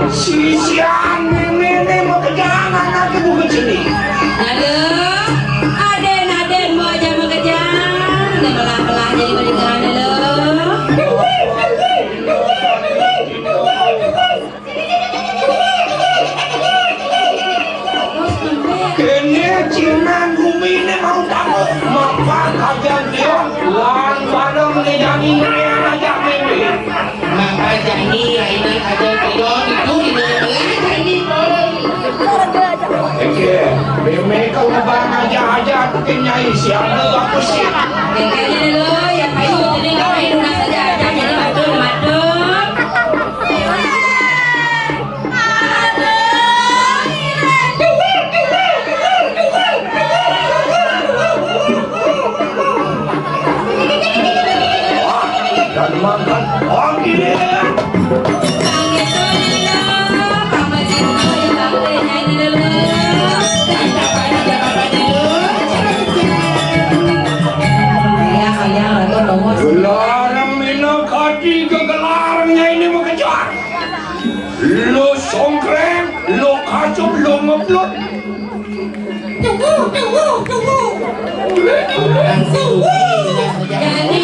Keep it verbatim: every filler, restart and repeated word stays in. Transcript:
Sisian mémé né makejangan aké buka cili. Aduh, adén-adén mau aja makejangan, né melah-melah jadi makejangan lo. Kéné cinan guminé mau tamu, maka kajan tiong, lan pada ngejani ngéan aja mémé. Maka jani ayeuna kaja pion itu dina belah jani. Oké, mémé kalau bang aja-aja tuh nyai siapa aku sih. Kayaknya lo ya kayu jadi kayu lunas aja aja jadi madun madun. Wah, dan makan. Oh, gini. Gelarang mina kati ke gelarangnya ini mengejar. Lo songkreng, lo kacup, lo ngeblot. Tunggu, tunggu, tunggu. Tunggu. Jadi,